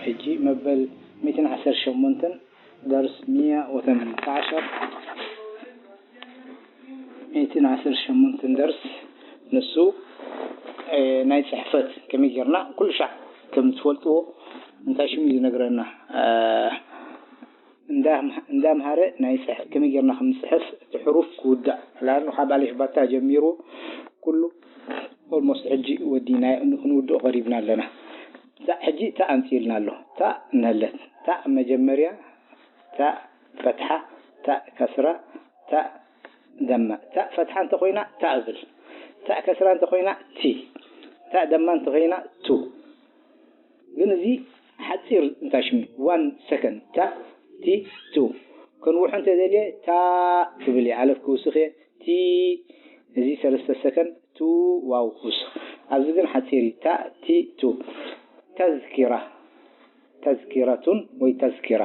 ሕጂ መበል ሚእትን ዓሰርተ ሸሞንተን ደርስ ሚያ ወተመንተ ዓሸር፣ ሚእትን ዓሰርተ ሸሞንተን ደርስ ንሱ፣ እ፣ ናይ ጽሕፈት ከመይ ጌርና ኩሉ ሻዕ ከም ትፈልጥዎ እንታይ ሽሙ እዩ ዝነግረና፣ እ፣ እንዳ-፣ እንዳምሃረ ናይ ጽሕ-፣ ከመይ ጌርና ከም ንጽሕፍ እቲ ሕሩፍ ክውዳእ። ለኣኑ ካብ ኣሌፍ ባታ ጀሚሩ ኩሉ ኦልሞስት ሕጂ ወዲና ክንውድኦ ቀሪብና ኣለና። እታ ሕጂ እታ ኣምጺእልና ኣሎ። እታ እንሀለት። እታ መጀመርያ፣ እታ ፈትሓ፣ እታ ከስራ፣ እታ ደማ። እታ ፈትሓ እንተኾይና እታ እብል። እታ ከስራ እንተኾይና ቲ። እታ ደማ እንተኾይና ቱ። ግን እዚ ሓጺር እንታይ ሽሙ ዋን ሰከንድ፣ ታ፣ ቲ፣ ቱ። ከንውሖ እንተደልየ ታ ክብል እየ፣ ኣለፍ ክውስኽ እየ። ቲ፣ እዚ ሰለስተ ሰከንድ፣ ቱ፣ ዋው ክውስኽ። ኣብዚ ግን ሓጺር እዩ። ታ፣ ቲ፣ ቱ። ተዝኪራ፣ ተዝኪረቱን ወይ ተዝኪራ።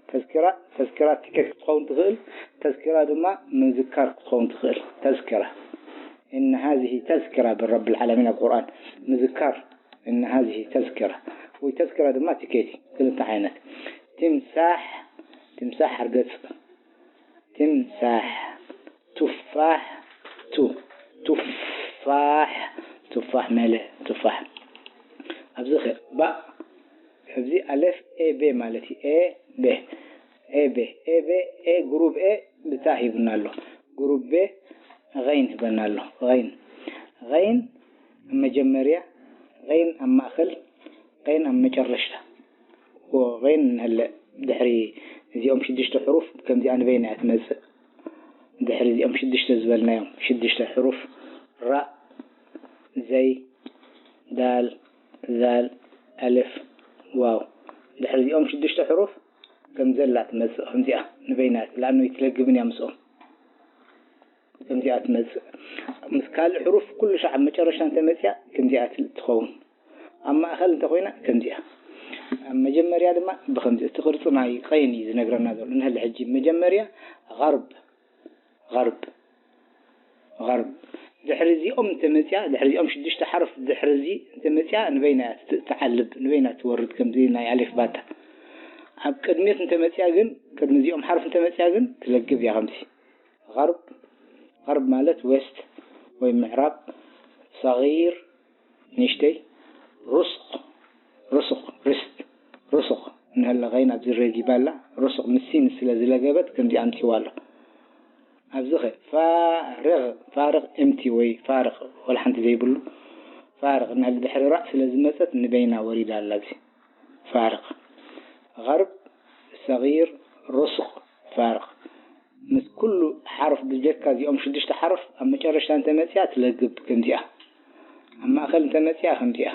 ተዝኪራ፣ ተዝኪራ ቲኬት ክትኸውን ትኽእል፣ ተዝኪራ ድማ ምዝካር ክትኸውን ትኽእል። ተዝኪራ። إن هذه تذكرة بالرب العالمين ኣብ ቁርኣን ምዝካር إن هذه تذكرة ወይ ተዝኪራ ድማ ቲኬት እዩ። ክልተ ዓይነት። ትምሳሕ፣ ትምሳሕ ሓርገጽ። ትምሳሕ። ቱፋሕ፣ ቱ። ቱፋሕ፣ ቱፋሕ መለ፣ ቱፋሕ። ኣብዚ ኸ፣ ባእ፣ ኣብዚ ኣሌፍ ኤ ቤ ማለት እዩ። ኤ ቤ፣ ኤ ቤ፣ ኤ ቤ፣ ኤ ግሩብ ኤ ብታ ሂቡና ኣሎ። ግሩብ ቤ ገይን ሂበና ኣሎ። ገይን፣ ገይን ኣብ መጀመርያ፣ ገይን ኣብ ማእከል፣ ገይን ኣብ መጨረሽታ። ወገይን ንሀለ ድሕሪ እዚኦም ሽዱሽተ ሕሩፍ ከምዚኣ ንበይና እያ ትመጽእ። ድሕሪ እዚኦም ሽዱሽተ ዝበልናዮም ሽዱሽተ ሕሩፍ ራእ፣ ዘይ፣ ዳል፣ ዛል፣ ኣልፍ፣ ዋው። ድሕሪ እዚኦም ሽዱሽተ ሕሩፍ ከም ዘላ ትመጽእ ከምዚኣ ንበይና እያ። ለኣኑ ኣይትለግብን እያ ምስኦም። ከምዚኣ ትመጽእ። ምስ ካልእ ሕሩፍ ኩሉ ሻዕ ኣብ መጨረሻ እንተ መጽያ ከምዚኣ ትል-፣ ትኸውን። ኣብ ማእከል እንተ ኾይና ከምዚኣ። ኣብ መጀመርያ ድማ ብኸምዚ እቲ ቅርጺ ናይ ቀይን እዩ ዝነግረና ዘሎ። ንሀለ ሕጂ መጀመርያ ገርብ፣ ገርብ፣ ገርብ። ድሕሪ እዚኦም እንተ መጽያ፣ ድሕሪ እዚኦም ሽዱሽተ ሓርፍ ድሕሪ እዚ እንተ መጽያ ንበይና እያ ትት-፣ ትዓልብ፣ ንበይና ትወርድ ከምዚ ናይ ኣሌፍ ባታ። ኣብ ቅድሚት እንተ መጽያ ግን፣ ቅድሚ እዚኦም ሓርፍ እንተ መጽያ ግን ትለግብ እያ ከምዚ። ገርብ፣ ገርብ ማለት ዌስት ወይ ምዕራብ፣ ሰጊር፣ ንእሽተይ፣ ሩስቕ፣ ሩስቕ፣ ርስት፣ ሩስቕ፣ እንሀለ ኸይን ኣብዚ ረጊባ ኣላ፣ ሩስቕ ምስ ሲን ስለ ዝለገበት ከምዚ ኣምጺዋ ኣሎ። ኣብዚ ኸ ፋርቕ፣ ፋርቕ ኤምቲ ወይ ፋርቕ ወላ ሓንቲ ዘይብሉ፣ ፋርቕ እንሀለ ድሕሪ ራእ ስለ ዝመጸት ንበይና ወሪዳ ኣላ ኣብዚ። ፋርቕ። ገርብ፣ ሰጊር፣ ሩስቕ፣ ፋርቕ። ምስ ኩሉ ሓርፍ ብጀካ እዚኦም ሽዱሽተ ሓርፍ ኣብ መጨረሽታ እንተ መጽያ ትለግብ ከምዚኣ። ኣብ ማእከል እንተ መጽያ ከምዚኣ።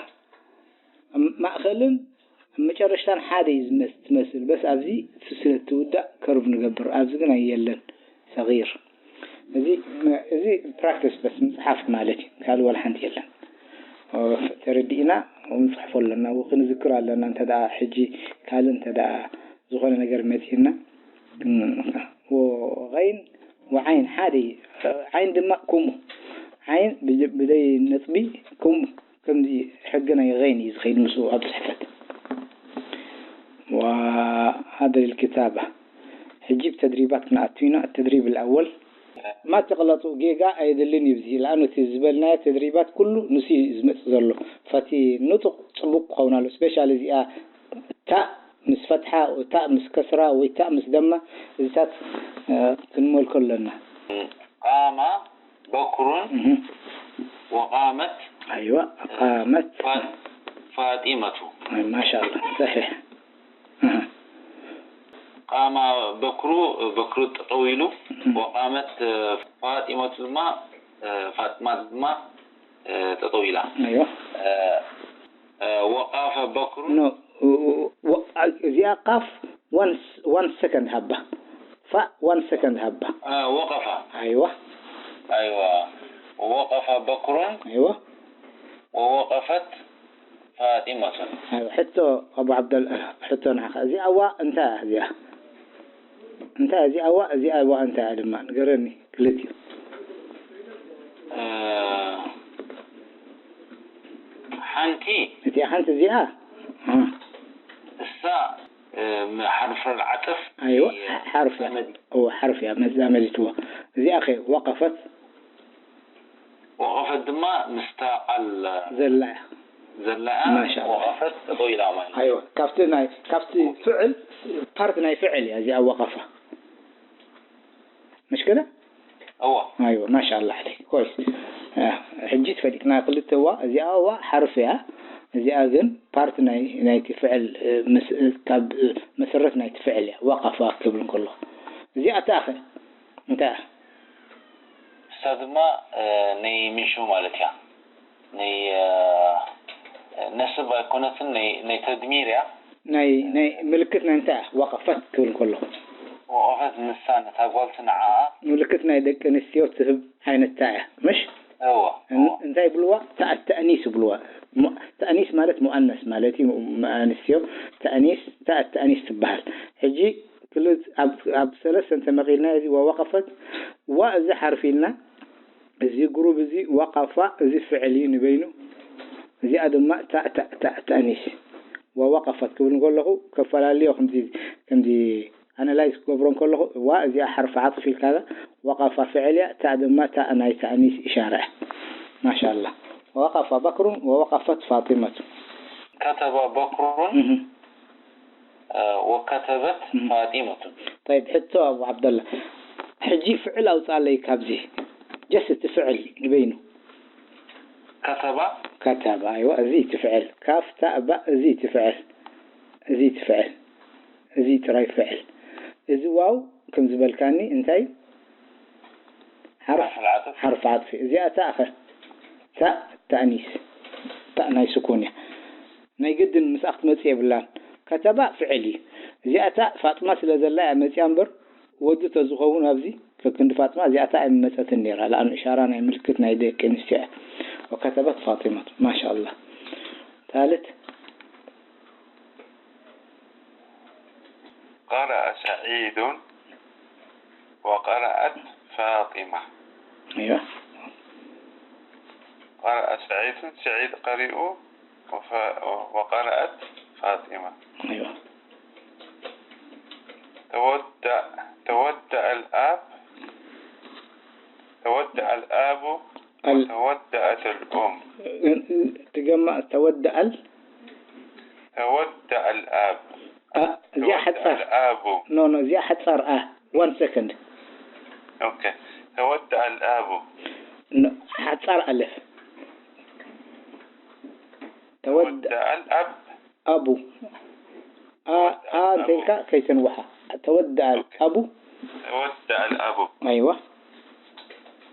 ኣብ ማእከልን ኣብ መጨረሽታን ሓደ እዩ ዝመስ-፣ ትመስል። በስ ኣብዚ ስለ እትውዳእ ከርብ ንገብር። ኣብዚ ግን ኣየለን። ሰጊር። እዚ፣ እዚ ፕራክቲስ በስ ምጽሓፍ ማለት እዩ። ካልእ ዋላ ሓንቲ የለን። ኦ፣ ተረዲእና፣ ንጽሕፎ ኣለና፣ ወይ ክንዝክር ኣለና። እንተ ደኣ ሕጂ ካልእ እንተ ደኣ ዝኾነ ነገር መጺእና፣ እም፣ ወ-፣ ገይን ወዓይን ሓደ እዩ። ዓይን ድማ ከምኡ። ዓይን ብደ-፣ ብደይ ነጥቢ ከምኡ። ከምዚ ሕጊ ናይ ገይን እዩ ዝኸይድ ምስኡ ኣብ ጽሕፈት። وهذا للكتابة። ሕጂ ብተድሪባት ክንኣቱ ኢና። التدريب الأول. ما تغلطوا، ጌጋ ኣየድልን እዩ። እዚ ለኣኑ እቲ ዝበልናዮ ተድሪባት ኩሉ ንሱ እዩ ዝመጽእ ዘሎ። ፈቲ ንጡቕ ጽቡቕ ክኸውን ኣሎ። ስፔሻሊ እዚኣ ታእ ምስ ፈትሓ፣ ታእ ምስ ከስራ ወይ ታእ ምስ ደማ፣ እዚታት፣ እ፣ ክንመልኮ ኣለና። ቃማ በክሩን እህ። ወቃመት ኣይዋ፣ ቃመት። ፋ-፣ ፋጢመቱ። ማሻኣላ፣ ሰሒሕ። እህ። ቃማ በክሩ፣ በክሩ ጠጠው ኢሉ፣ እህ። ወቃመት ፋጢመቱ ድማ፣ ፋጥማ ድማ ጠጠው ኢላ። ኣይዋ። እ፣ እ፣ ወቃፈ በክሩ። ኖ፣ ወ-፣ እዚኣ ቃፍ ዋን ስ-፣ ዋን ሰከንድ ሃባ። ፋእ ዋን ሰከንድ ሃባ። እ፣ ወቀፋ። ኣይዋ። ኣይዋ። ወቀፋ በክሩን። ኣይዋ። ወወቀፈት ፋጢመቱን። ኣይዋ። ሕቶ ኣቡ ዓብደል-፣ ሕቶ ንዓኻ። እዚኣ ዋ እንታይ እያ እዚኣ? እንታይ እዚኣ ዋ፣ እዚኣ ዋ እንታይ እያ ድማ? ንገረኒ፣ ክልቲኡ። እ፣ ሓንቲ። እቲኣ ሓንቲ እዚኣ? እ። እ፣ ም-፣ ሓርፍ ዓጥፍ ኣይዋ እ፣ ሓርፍ እያ። ኣመድ- እዎ ሓርፍ እያ መዛመዲትዎ። እዚኣ ኸ ወቀፈት ወቐፈት ድማ ምስታ ቃል ዘላ እያ። ዘላ ማሻኣላ። ወቐፈት ጠጠው ኢላ ማለት እዩ። ኣይዋ ካብቲ ናይ ካብቲ ፍዕል ፓርት ናይ ፍዕል እያ እዚኣ ወቀፋ። ምሽክለ እዋ ኣይዋ ማሻኣላ ዓለይክ ኮይስ። እ፣ ሕጂ ትፈሊጥና ክልተ ዋ እዚኣ ዋ ሓርፍ እያ። እዚኣ ግን ፓርት ናይ ናይቲ ፍዕል እ፣ ምስ እ፣ ካብ እ፣ መሰረት ናይቲ ፍዕል እያ ወቀፋ ክብል እንከሎ። እዚኣ እታ ኸ እንታይ እያ? እሳ ድማ እ፣ ናይ ሚሹ ማለት እያ። ናይ እ፣ ነስብ ኣይኮነትን፣ ናይ ናይ ተድሚር እያ። ናይ ናይ ምልክት ናይ እንታይ እያ? ወቀፈት ክብል እንከሎ ወቐፈት ንሳ ነታ ጓል ትንዓኣ ምልክት ናይ ደቂ ኣንስትዮ ትህብ ዓይነት እታ እያ ምሽ? እዋ እን- እንታይ ይብልዋ? ታእ ተእኒስ ይብልዋ። ሙ- ተእኒስ ማለት ሙኣነስ ማለት እዩ። ሙ- ኣንስትዮ ተእኒስ ታእ ተእኒስ ትበሃል። ሕጂ ክልት ኣብ ኣብ ሰለስተ እንተመቒልና እዚ ወወቀፈት ዋ እዚ ሓርፍ ኢልና እዚ ግሩብ እዚ ወቀፋ እዚ ፍዕል እዩ ንበይኑ። እዚኣ ድማ ታእ ታእ ታእ ተእኒስ ወወቀፈት ክብል እንከለኹ ከፈላለዮ ከምዚ ከምዚ ኣናላይዝ ክገብሮ እንከለኹ ዋ እዚኣ ሓርፍ ዓጥፍ ኢልካ ወቀፋ ፍዕል እያ። ታእ ድማ ታእ ናይ ተእኒስ ኢሻራ እያ። ማሻኣላ። ወቀፋ በክሩን ወወቀፈት ፋጢመቱ። ከተባ በክሩን እህ። እ፣ ወከተበት እህ። ፋጢመቱ። ጠይብ ሕቶ ኣቡ ዓብደላ ሕጂ ፍዕል ኣውፅኣለይ ካብዚ ጀስ እቲ ፍዕል ንበይኑ ከተባ ከተባ ኣይዋ እዚ ትፍዕል ካፍታ እባ እዚ ትፍዕል እዚ ትፍዕል እዚ ጥራይ ፍዕል እዚ ዋው ከም ዝበልካኒ እንታይ ሓርፍ ሓርፍ ዓጥፍ። ሓርፍ ዓጥፊ እዚኣ ታእ ኸ ታእ ተእኒስ ታእ ናይ ስኩን እያ ናይ ግድን ምስኣ ክትመፅእ የብላን ከተባ ፍዕል እዩ እዚኣ ታእ ፋጥማ ስለ ዘላ እያ መፅያ እምበር ወዲ ተዝኸውን ኣብዚ ከክንዲ ፋጥማ እዚኣታ ኣይመፀትን ነይራ ለኣኑ እሻራ ናይ ምልክት ናይ ደቂ ኣንስትዮ እያ ወከተበት ፋጢመት ማሻ ኣላህ ታልት قرأ سعيد وقرأت فاطمة ايوه قرأ سعيد سعيد قرئ وف- وقرأت فاطمة ايوه تودع تودع الآب تودع الآب ال- وتودعت الأم ትገማ ተወደኣል تودع الآب ኣ እዚኣ تودع ሓፃር الآب ኖ ኖ እዚኣ ሓፃር ኣ one second أوكي تودع الآب ኖ፣ ሓፃር ኣለፍ ተወደ تودع الأب ኣቡ ኣ ኣ እንተ ኢልካ ከይተንውሓ ተወደኣል ኣቡ تودع الأب ኣይዋ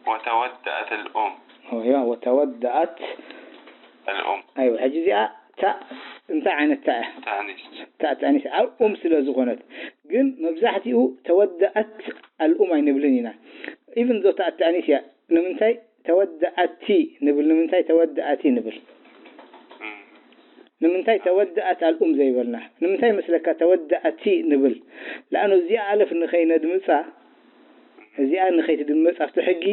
وتودعت الأم ኣይዋ ወተወደኣት الأم ኣይዋ ሕጂ እዚኣ ታ እንታይ ዓይነት ታ እያ تأنيث ታ ተኣኒስ ኣብ ኡም ስለ ዝኾነት ግን መብዛሕትኡ ተወደኣት ኣልኡም ኣይንብልን ኢና ኢቭን ዞ ታ ተኣኒስ እያ ንምንታይ ተወደኣቲ ንብል ንምንታይ ተወደኣቲ ንብል مم. ንምንታይ ተወደኣት ኣልኡም ዘይበልና ንምንታይ መስለካ ተወደኣቲ ንብል ለኣኑ እዚኣ ኣለፍ ንኸይነድምፃ እዚኣ ንኸይትድመፅ ኣብቲ ሕጊ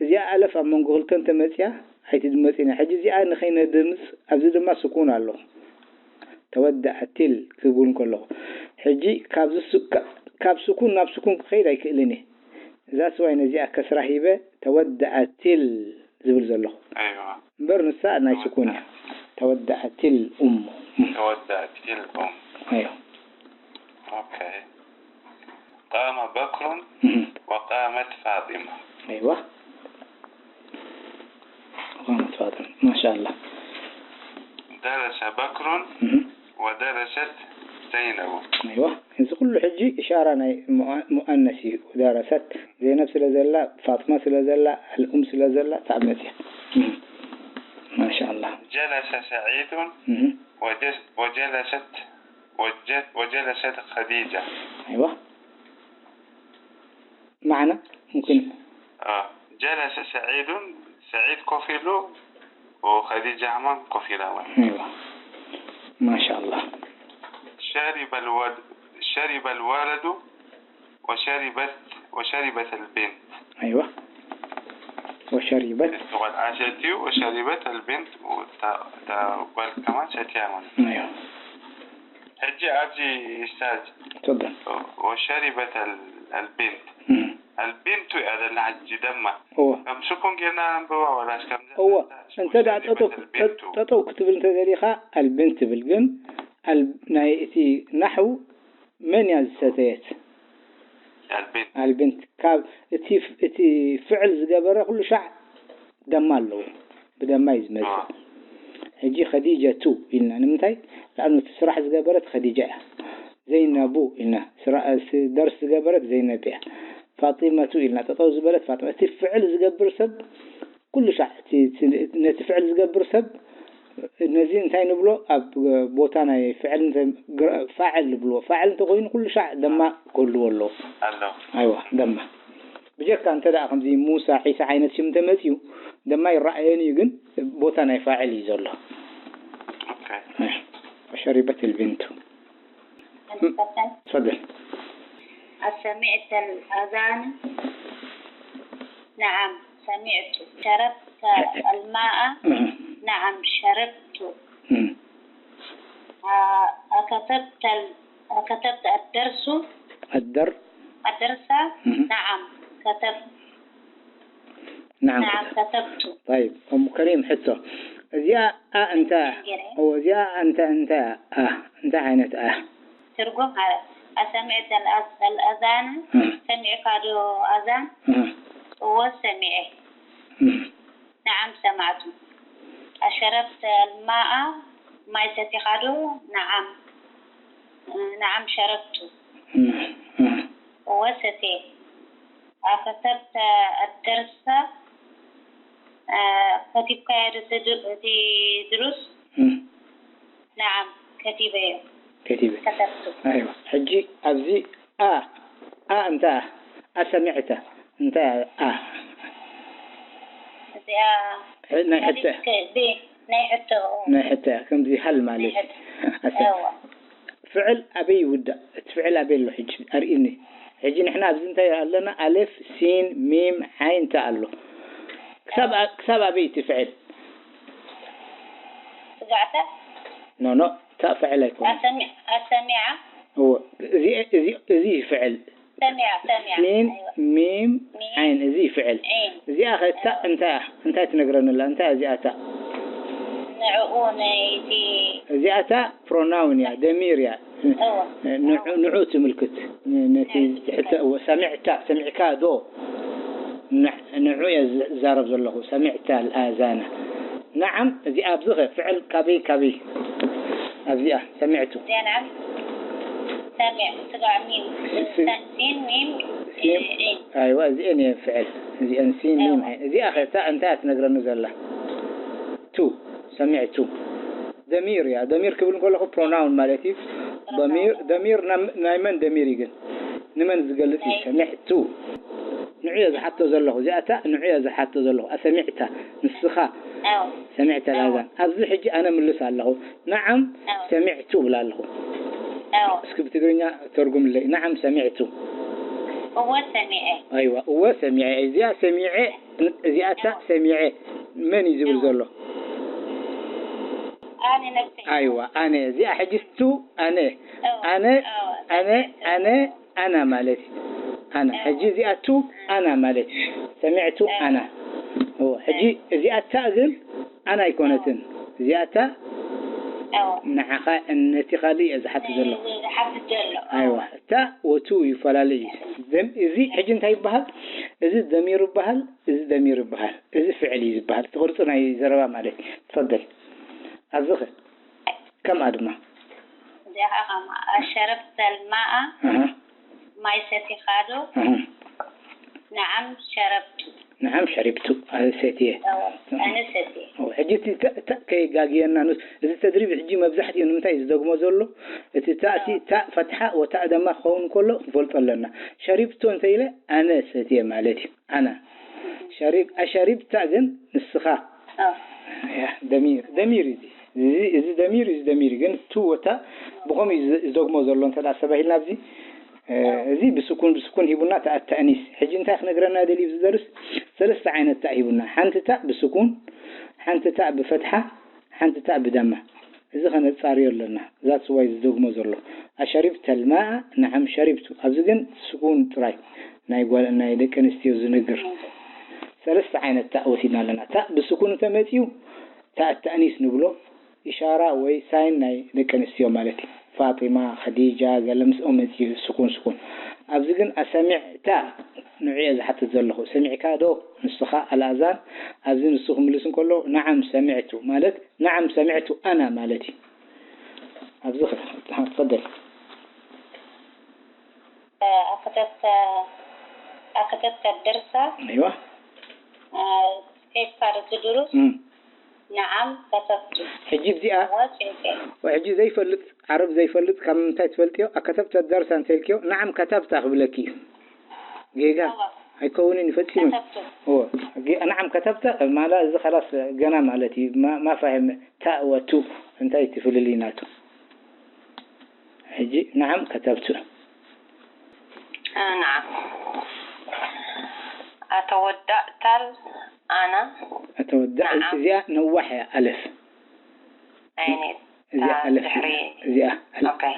እዚኣ ኣለፍ ኣብ መንጎ ክልተ እንተመፅያ ኣይትድመፅን እያ ሕጂ እዚኣ ንኸይነድምፅ ኣብዚ ድማ ስኩን ኣሎ ተወደኣትል ክብል ከለኹ ሕጂ ካብዚ ሱ- ካ- ካብ ስኩን ናብ ስኩን ክኸይድ ኣይክእልን እየ እዛ ስዋይ ነዚኣ ከስራ ሂበ ተወደኣትል ዝብል ዘለኹ أيوة እምበር ንሳ ናይ ስኩን እያ ተወደኣትል እሙ تودعت الأم ኣዮ أوكي قام بكر وقامت فاطمة ኣይዋ ቋመት ፋጥን ማሻኣላ درس بكر ودرست زينب ኣይዋ እዚ ኩሉ ሕጂ እሻራ ናይ ሙኣ- ሙኣነስ እዩ ደረሰት ዘይነብ ስለ ዘላ ፋጥማ ስለ ዘላ ኣልኡም ስለ ዘላ ተኣመፅያ ማሻኣላ جلس سعيد وجس وجلست وج وجلست خديجة ኣይዋ ማዕና ሙምክን آه. جلس سعيد سعيد ኮፍ ኢሉ وخديجة كمان ኮፍ ኢላ ማለት ኣይዋ ማሻኣላ شرب الولد شرب الولد وشربت وشربت البنت ኣይዋ ወሸሪበት እሱ ቆልዓ ሰትዩ وشربت البنت እታ እታ ጓል كمان ሰትያ ማለት እዩ ኣይዋ ሕጂ ኣብዚ ኡስታዝ ትፈضል ወሸሪበት ኣልቢንት እም። ኣልቢንቱ እያ ዘላ ሕጂ ደማ እወ ከም ስኩን ጌርና ነንብባ ወላስ ከም እወ እንተ ደኣ ጠጠው ጠጠው ክትብል እንተ ደሊኻ ኣልቢንት ትብል ግን ኣል- ናይ እቲ ናሕው መን እያ ዝሰተየት ኣልቢንት ኣልቢንት ካብ እቲ እቲ ፍዕል ዝገበረ ኩሉ ሻዕ ደማ ኣለዎ ብደማ እዩ ዝመፅእ ሕጂ ከዲጀቱ ኢልና ንምንታይ ንኣብነት ስራሕ ዝገበረት ከዲጃ እያ ዘይነቡ ኢልና ስራ- ስ- ደርስ ዝገበረት ዘይነብ እያ ፋጢመቱ ኢልና ጠጠው ዝበለት ፋጢማ እቲ ፍዕል ዝገብር ሰብ ኩሉ ሻዕ እቲ- እቲ- ነቲ ፍዕል ዝገብር ሰብ ነዚ እንታይ ንብሎ ኣብ ቦታ ናይ ፍዕል እንተ- ግረ- ፋዕል ንብልዎ ፋዕል እንተኮይኑ ኩሉ ሻዕ ደማ ክህልዎ ኣለዎ ኣሎ ኣይዋ ደማ ብጀካ እንተ ደኣ ከምዚ ሙሳ ዒሳ ዓይነት ሽም እንተመፅዩ ደማ ይረኣየን እዩ ግን ቦታ ናይ ፋዕል እዩ ዘሎ ኦኬ شربت البنت المفصل تفضل أسمعت الأذان؟ نعم سمعت شربت الماء؟ نعم شربت مم. آه، أكتبت ال... أكتبت الدرس؟ الدر الدرس؟ مم. نعم كتبت نعم نعم كتبت طيب أم كريم حتى እዚኣ ኣ እንታይ እያ እወ እዚኣ እንታይ እንታይ እያ ኣ እንታይ ዓይነት እያ ትርጉም ማለት أسمعت الأذ- الأذان እህ፣ ሰሚዕካ ዶ ኣዛን እህ፣ እወ ሰሚዐ እህ። نعم سمعت أشربت الماء ማይ ሰቲኻ ዶ نعم نعم شربت እህ፣ እህ። እወ ሰትየ أكتبت الدرس ከቲብካዮ ዶ እቲ ድሩስ እህ። نعم ከቲበዮ ከቲበ كتبت ኣይዋ ሕጂ ኣብዚ ኣ ኣ እንታይ እያ ኣሰሚዕተ እንታይ እያ ኣ እዚኣ ናይ ሕተ ናይ ሕቶ ናይ ሕተ እያ ከምዚ ሃል ማለት እዩ ኣሰ እዋ ፍዕል ኣበይ ይውዳእ እቲ ፍዕል ኣበይ ኣሎ ሕጂ ኣርእኒ ሕጂ ንሕና ኣብዚ እንታይ ኣለና ኣሌፍ ሲን ሚም ዓይን ታ ኣሎ ክሳብ ኣ- ክሳብ ኣበይ እቲ ፍዕል ስጋዕተ ኖ ኖ ታ ፍዕል ኣይኮነ ኣሰሚዓ እዎ እዚ እዚ እዚ ፍዕል ሰሚዓ ሰሚዓ ሲን ኣይዋ ሚም ሚም ዓይን እዚ ፍዕል ዒን እዚኣ ከ እታ እንታይ እያ እንታይ ትነግረኒ ኣላ እንታይ እዚኣ እታ ንዕኡ ነይቲ እዚኣ እታ ፕሮናውን እያ ደሚር እያ እዎ ንዑ ንዑ ትምልክት ን- ነቲ ትሕተ እዎ ሰሚዕታ ሰሚዕካ ዶ ን- ንዑ እየ ዝ- ዝዛረብ ዘለኹ ሰሚዕታ ኣልኣዛና ነዓም እዚኣ ኣብዚ ኸ ፍዕል ካበይ ካበይ ኣብዚኣ ሰሚዕቱ እዚኣ ንዓም ሰሚዕ ስጋዕ ሚም ሲ- ሲን ሚም ሲን ዒን ኣይዋ እዚአን እየን ፍዕል እዚአን ሲን ሚም ዓይን እዚኣ ኸ እታ እንታይ እያ ትነግረኒ ዘላ ቱ ሰሚዕቱ ደሚር እያ ደሚር ክብል እንከለኹ ፕሮናውን ማለት እዩ ደሚር ደሚር ናም- ናይ መን ደሚር እዩ ግን ንመን ዝገልጽ እዩ ሰሚዕቱ ንዑ እየ ዝሓቶ ዘለኹ እዚኣታ ንዑ እየ ዝሓቶ ዘለኹ ኣሰሚዕታ ንስኻ ኣዎ ሰሚዕተ ልኣዛን ኣብዚ ሕጂ ኣነ ምልስ ኣለኹ ነዓም ሰሚዕቱ እብል ኣለኹ ኣዎ እስኪ ብትግርኛ ተርጉምለይ ነዓም ሰሚዕቱ እወ ሰሚዐ ኣይዋ እወ ሰሚዐ እዚኣ ሰሚዐ እዚኣታ ሰሚዐ መን እዩ ዝብል ዘሎ ኣነ ነብሰይ ኣይዋ ኣነ እዚኣ ሕጂ ቱ ኣነ ኣነ ኣነ ኣነ ኣና ማለት እዩ ኣና ሕጂ እዚኣ ቱ ኣና ማለት እዩ ሰሚዕቱ ኣና እዎ ሕጂ እዚኣታ ግን ኣና ኣይኮነትን እዚኣታ ኣዎ ንዓኻ ነቲ ካልእ እየ ዝሓትት ዘለኹ ዝሓትት ዘሎ ኣይዋ እታ ወቱ ይፈላለ እዩ ዘም- እዚ ሕጂ እንታይ ይበሃል እዚ ደሚር ይበሃል እዚ ደሚር ይበሃል እዚ ፍዕል እዩ ዝበሃል እቲ ቅርፂ ናይ ዘረባ ማለት እዩ ትፈደል ኣብዚ ኸ ከምኣ ድማ እዚኣ ከማ ኣሸረብተ ልማኣ ኣሃ፣ ማይ ሰቲኻ ዶ ኣሃ። ንዓም ሸረብቱ ንዓም ሸሪብቱ ኣነ ሰትየ ኣነ ሰትየ ሕጂ እቲ ተ- ተ- ከይጋግየና ንስ- እዚ ተድሪብ ሕጂ መብዛሕትኡ ንምንታይ እዩ ዝደግሞ ዘሎ እቲ ታእቲ ታእ ፈትሓ ወታእ ደማ ክኸውን ከሎ ክንፈልጦ ኣለና ሸሪብቶ እንተ ኢለ ኣነ ሰትየ ማለት እዩ ኣና ሸሪብ ኣሸሪብታ ግን ንስኻ ኣዎ። ያ፣ ደሚር ደሚር እዚ እዚ እዚ ደሚር እዚ ደሚር ግን ቱ ወታ ብኸምኡ እዩ ዝ- ዝደግሞ ዘሎ እንተ ደኣ ተባሂልና ኣብዚ እ፣ እዚ ብስኩን ብስኩን ሂቡና ተኣት ተእኒስ ሕጂ እንታይ ክነግረና ደልዩ ዝደርስ ሰለስተ ዓይነት ታእ ሂቡና ሓንቲ ታእ ብስኩን ሓንቲ ታእ ብፈትሓ ሓንቲ ታእ ብደማ እዚ ኸነጻርዮ ኣለና። That's why ዝደግሞ ዘሎ። ኣሸሪብተ ልማኣ? ነዓም ሸሪብቱ። ኣብዚ ግን ስኩን ጥራይ ናይ ጓል፣ ናይ ደቂ ኣንስትዮ ዝነግር። ሰለስተ ዓይነት ታእ ወሲድና ኣለና። ታእ ብስኩን እንተመጺኡ ታእ ተእኒስ ንብሎ። ኢሻራ ወይ ሳይን ናይ ደቂ ኣንስትዮ ማለት እዩ። ፋጢማ፣ ኸዲጃ፣ ገለ ምስኦም መጺኡ ስኩን ስኩን። ኣብዚ ግን ኣሰሚዕታ ንዑ እየ ዝሓትት ዘለኹ። ሰሚዕካ ዶ ንስኻ ኣልኣዛን? ኣብዚ ንሱ ክምልስ እንከሎ ነዓም ሰሚዕቱ ማለት ነዓም ሰሚዕቱ ኣና ማለት እዩ። ኣብዚ ኸ-፣ ተፈደል። أكتبت أكتبت الدرس أيوة. كيف كانت الدروس؟ እም። نعم كتبت ሕጂ እዚኣ وجهك ሕጂ ዘይፈልጥ ዓረብ ዘይፈልጥ ካብ ምንታይ ትፈልጥዮ? ኣከተብተ ደርሳ እንተልክዮ ነዓም ከተብታ ክብለኪ እዩ። ጌጋ ኣይከውንን እዩ ፈጺሙ። كتبت እዎ ጌ-፣ ነዓም ከተብተ ማላ እዚ ኸላስ ገና ማለት እዩ። ማ-፣ ማፋህም ታእ ወቱ እንታይ ትፍልልይ ናቱ? ሕጂ ነዓም ከተብቱ آه نعم أتودأت الآن أتودأت نعم. እዚኣ ነዋሕ እያ ኣለፍ يعني እዚኣ ኣለፍ ድሕሪ እዚኣ أوكي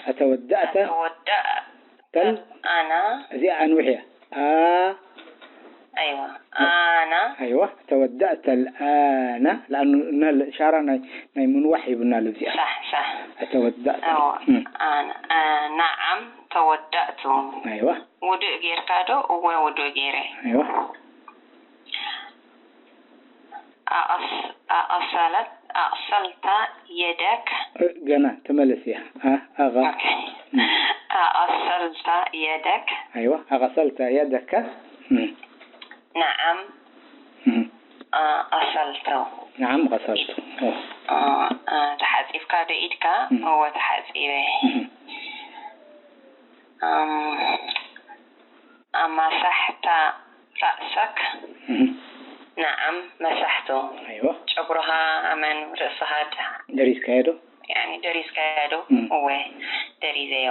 ኣተወዳእተ أتودأت ተል الآن እዚኣ ኣንውሕ እያ ኣ أيوة أنا ኣይዋ ተወዳእተ ልኣና ለኣኑ እና ሻራ ናይ ናይ ምንዋሕ ይብና ለዚኣ صح صح ተወዳእተ أو أنا آه نعم تودأت ኣይዋ ውዱእ ጌርካ ዶ? እወ ውዱእ ጌረ። ኣይዋ أغسلت أغسلت يدك ገና ተመለስ እያ ኣ ኣጋ أوكي أغسلت يدك ኣይዋ ኣغسلت يدك نعم أغسلت نعم غسلت ተሓፂብካ ዶ ኢድካ? እወ ተሓፂበ። مسحت رأسك نعم مسحت ኣይዋ ጨጉርኻ ኣመን ርእስኻ ደሪስካዮ ዶ يعني ደሪዝካዮ ዶ? እወ ደሪዘዮ።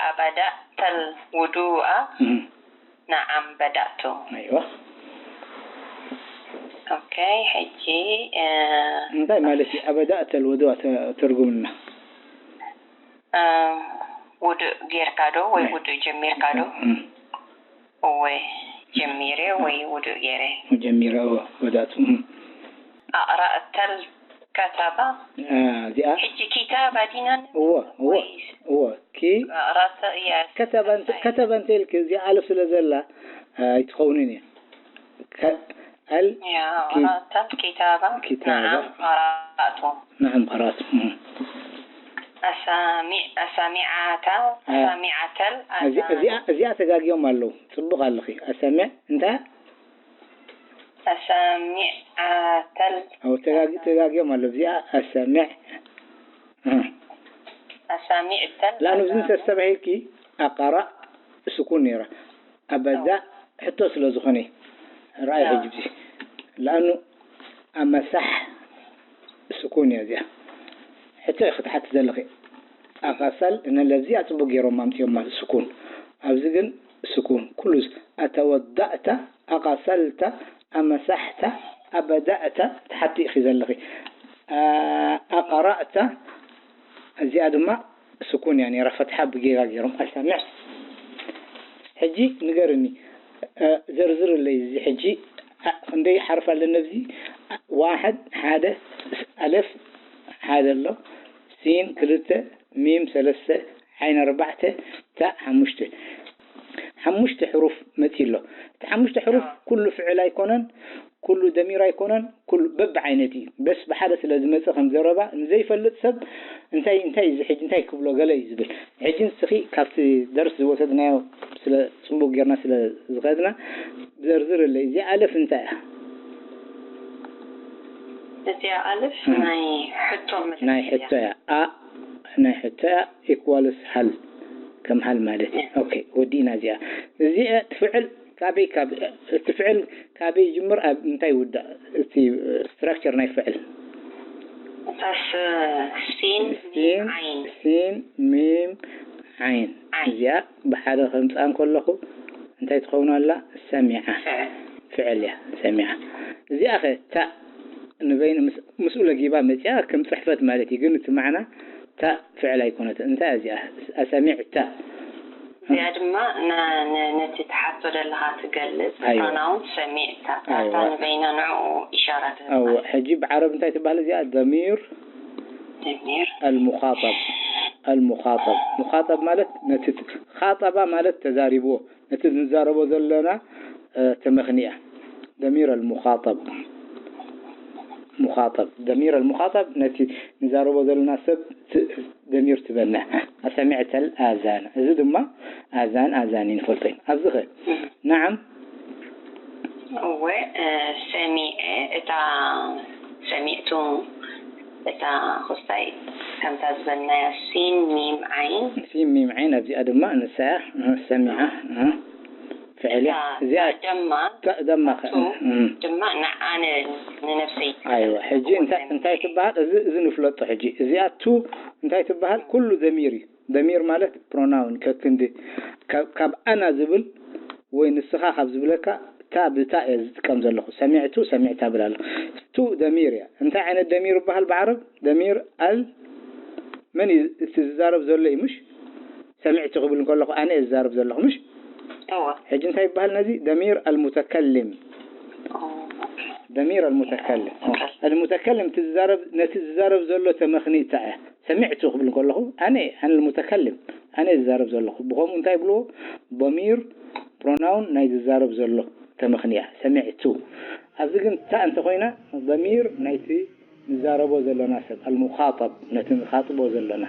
أبدأت الوضوء نعم بدأت ኣይዋ أوكي ሕጂ እንታይ ማለት እዩ? أبدأت الوضوء ትርጉምና ውዱእ ጌርካ ዶ ወይ ውዱእ ጀሚርካ ዶ? እወ ጀሚረ ወይ ውዱእ ጌረ። ጀሚረ እወ بدأت أقرأت الكتاب እዚኣ ሕጂ ኪታባ ዲና እወ እወ እወ ኪ أقرأت يا ከተበ እንተ- ከተበ እንተ ኢልክ እዚኣ ኣልፍ ስለ ዘላ ኣይትኸውንን እያ ከ- ኣል يا أقرأت الكتاب كتابة. نعم قرأت نعم قرأت أسامع أسمعت أسمعت እዚኣ እዚኣ ተጋጊዮም ኣለዉ ፅቡቕ ኣለኺ ኣሰምዕ እንታይ أسمعت أو تجاج تجاج يوم اللي بزيا أسمع أسمعت لأنه زين تستبعي كي أقرأ سكون يرى أبدا حتى سلا زخني رأي حجبي لأنه أمسح سكون يا زيا حتى ياخذ حتى زلخي أغسل إن الذي أتبقى يروم أمتي يوم سكون أبزقن سكون كل أتودأت أغسلت أمسحت أبدأت تحتي إخي زلخي أقرأت እዚኣ ድማ ስኩን እያ ነይራ ፈትሓ ብጌጋ ገይሮም ኣሰምዕ ሕጂ ንገርኒ ዘርዝርለይ እዚ ሕጂ ክንደይ ሓርፍ ኣለና ኣብዚ ዋሕድ ሓደ ኣለፍ ሓደ ኣሎ ሲን ክልተ ሚም ሰለስተ ዓይን ኣርባዕተ ታእ ሓሙሽተ ሓሙሽተ ሕሩፍ መፂ ኣሎ እቲ ሓሙሽተ ሕሩፍ ኩሉ ፍዕል ኣይኮነን ኩሉ ደሚር ኣይኮነን ኩሉ በብዓይነት እዩ በስ ብሓደ ስለ ዝመፀ ከም ዘረባ ንዘይፈልጥ ሰብ እንታይ እንታይ እዚ ሕጂ እንታይ ክብሎ ገለ እዩ ዝብል ሕጂ ንስኺ ካብቲ ደርስ ዝወሰድናዮ ስለ ፅቡቅ ጌርና ስለ ዝኸድና ዘርዝርለይ እዚኣ ኣለፍ እንታይ እያ እዚኣ ኣልፍ ናይ ሕቶ መልሲ ናይ ሕቶ እያ ኣ ናይ ሕቶ እያ equals ሃል ከም ሃል ማለት እዩ okay ወዲእና እዚኣ እዚኣ ትፍዕል ካበይ ካብ ትፍዕል ካበይ ይጅምር ኣብ እንታይ ይውዳእ እቲ structure ናይ ፍዕል እታስ ሲን ሲን ዓይን ሲን ሚም ዓይን እዚኣ ብሓደ ከምፃ እንከለኹ እንታይ ትኸውን ኣላ ሰሚዓ ፍዕል እያ ሰሚዓ እዚኣ ኸ ታእ ንበይን ምስ- ምስኡ ለጊባ መፅያ ከም ፅሕፈት ማለት እዩ። ግን እቲ ማዕና ታእ ፍዕል ኣይኮነትን። እንታይ እዚኣ? ኣሰሚዕታ። እዚኣ ድማ ነ- ነ- ነቲ ትሓቶ ዘለኻ ትገልጽ ኣይዋ። ፕሮናውን ሰሚዕታ እታ ኣይዋ። ንበይና ንዕኡ ኢሻራ ኣዎ። ትህባ ሕጂ ብዓረብ እንታይ ትበሃል እዚኣ? ደሚር ደሚር المخاطب المخاطب مخاطب ማለት ነቲ ት- ኻጠባ ማለት ተዛሪብዎ ነቲ ንዛረቦ ዘለና እ፣ ተመኽኒያ ደሚር المخاطب مخاطب ደሚር المخاطب ነቲ ንዛረቦ ዘለና ሰብ ት- ደሚር ትበንሕ ኣሰሚዕተል ኣዛን እዚ ድማ ኣዛን ኣዛን ንፈልጦ ኢና ኣብዚ ኸ نعم እወ እ፣ ሰሚዐ እታ ሰሚዕቱ እታ ክስታይ ከምታ ዝበልናያ ሲን ሚም ዓይን ሲን ሚም ዓይን ኣብዚኣ ድማ ንሳ እያ እ፣ ሰሚዓ እ፣ ፍዕል እያ እታ- እዚኣ እታ ደማ ታ- ደማ ከ- ቱ እ፣ ድማ ንዓነ ንነብሰይ ኣይዋ ሕጂ እንታይ እንታይ ትበሃል? እዚ እዚ ንፍለጦ ሕጂ እዚኣ ቱ እንታይ ትበሃል? ኩሉ ደሚር እዩ። ደሚር ማለት ፕሮናውን ከክንዲ ካብ- ካብ ኣና ዝብል ወይ ንስኻ ካብ ዝብለካ ታ ብታ እየ ዝጥቀም ዘለኹ። ሰሚዕቱ ሰሚዕታ ብል ኣለኹ። ቱ ደሚር እያ። እንታይ ዓይነት ደሚር ይበሃል ብዓረብ? ደሚር ኣል መን እዩ እቲ ዝዛረብ ዘሎ እዩ ምሽ? ሰሚዕቱ ክብል እንከለኹ ኣነ እየ ዝዛረብ ዘለኹ ምሽ? እወ ሕጂ እንታይ ይበሃል ነዚ? ደሚር ኣልሙተከልም ኦ፣ ኦኬ። ደሚር ኣልሙተከልም ኣልሙተከልም እቲ ዝዛረብ ነቲ ዝዛረብ ዘሎ ተመኽኒእታ እያ። ሰሚዕቱ ክብል ከለኹ ኣነ ኣነ ኣልሙተከልም ኣነ ዝዛረብ ዘለኹ ብኸምኡ እንታይ ይብልዎ? ضمير ፕሮናውን ናይ ዝዛረብ ዘሎ ተመኽኒያ ሰሚዕቱ። ኣብዚ ግን እታ እንተኾይና ضمير ናይቲ ንዛረቦ ዘለና ሰብ ኣልሙኻጠብ ነቲ ንኻጥቦ ዘለና